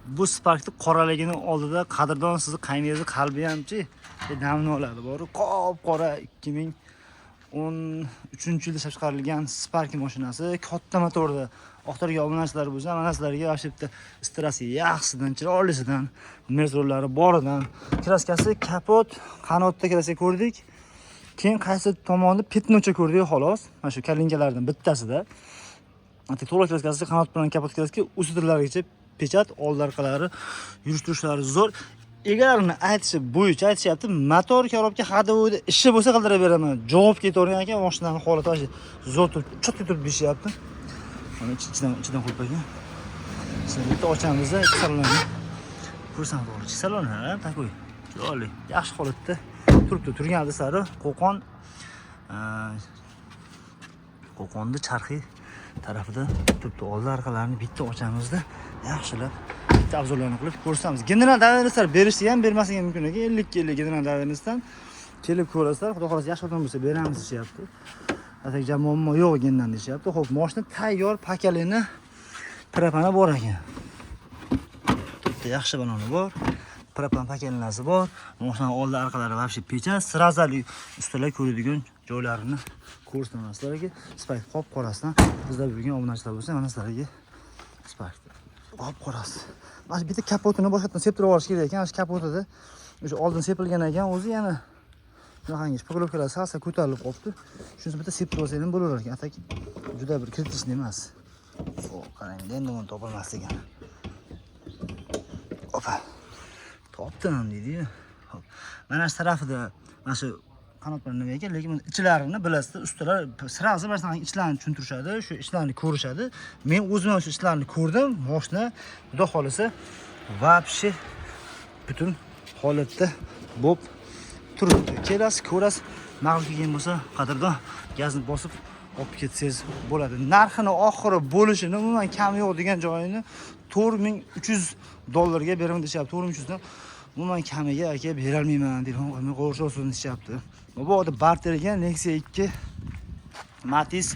Bu Sparkni qoraligini oldida, qadrdon, sizni qayningizni qalbi hamchi damini oladi. Boru qop qora 2013 yilda ishlab chiqarilgan Spark mashinasi, katta motorda. Oxirgi obunachilar bo'lsa, mana sizlarga mana shu yerda istirasi yaxshisidan, chiroylisidan, metrollari boridan, краска si kapot, qanotda краска ko'rdik. Keyin qaysi tomonda пятно cha ko'rdik, xolos. Mana shu kalinkalardan bittasida. To'liq краска si qanot bilan kapot краска, усилитель largacha печать, oldi orqalari yurish turishlari zo'r. Egalarini aytishi bo'yicha aytishyapti, motor, коробка, ходовой da ishi bo'lsa, qildirib beraman. Javob ketavergan ekan, mashinani holati вообще zo'r turib, чётко turib berishyapti. Mana ichidan qulf ekan. Ichidan bitta ochamiz, ichki salonni ko'rsam to'g'ri. Ichki salon ha, такой chiroyli, yaxshi holatda turibdi. Turgan adreslari Qo'qon, Qo'qonni Charxiy tarafida turibdi. Oldi orqalarini bitta ochamizda, yaxshilab bitta обзор larni qilib ko'rsamiz. Генерал доверенность lar berishsa ham, bermasligi ham mumkin ekan. 50 ga 50 генерал доверенность dan kelib ko'rasizlar. Xudo xohlasa, yaxshi odam bo'lsa, beramiz deyishyapti. Ataka muammo yo'q ekandan deyishyapti. Xo'p, moshina tayyor, поколение, propani bor ekan. Bitta yaxshi baloni bor. Propan поколения si bor. Moshinani oldi orqalari вообще печать, сразу ustalar ko'radigan joylarini ko'rsataman sizlarga. Spark qop qorasidan izlab yurgan obunachilar bo'lsa, mana sizlarga Spark qop qorasi. Mana shu bitta kapotini boshqatdan septirib olish kerak ekan. Mana shu kapotida o'sha oldin sepilgan ekan, o'zi yana shunaqangi шпаклёвка lar sal sal ko'tarilib qolibdi. Shunisi bitta septirib olsak ham bo'laverar ekan. А так juda bir критичный emas. O, qarang, endi uni topilmas ekan. Opa. Topdim deydi-yu. Hop. Mana shu tarafida mana shu qanot bilan nima ekan, lekin buni ichlarini bilasizda, ustalar сразу mana shunaqa ichlarini tushuntirishadi, shu ichlarni ko'rishadi. Men o'zim ham shu ichlarni ko'rdim. Moshina, xudo xohlasa, вообще butun holatda bo'lib turibdi. Kelasiz, ko'rasiz, ma'qul kelgan bo'lsa, qadrdon, gazni bosib olib ketsangiz bo'ladi. Narxini oxiri bo'lishini, umuman kami yo'q degan joyini 4300 dollarga beraman deyishyapti. 4300 dan umuman kamiga, aka, berolmayman, telefon qilmay qo'rish olsin deyishyapti. Mabodo barterga Nexia 2, Matiz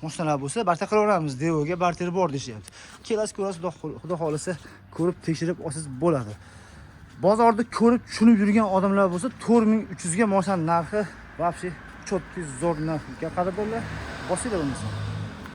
mashinalar bo'lsa, barter qilaveramiz. Devoga barter bor deyishyapti. Kelasiz, ko'rasiz, xudo xohlasa, ko'rib tekshirib olsangiz bo'ladi. Bozorda ko'rib tushunib yurgan odamlar bo'lsa, 4300 ga mashinani narxi вообще четкий, zo'r narx. Qadrdonlar, bosinglar bo'lmasa.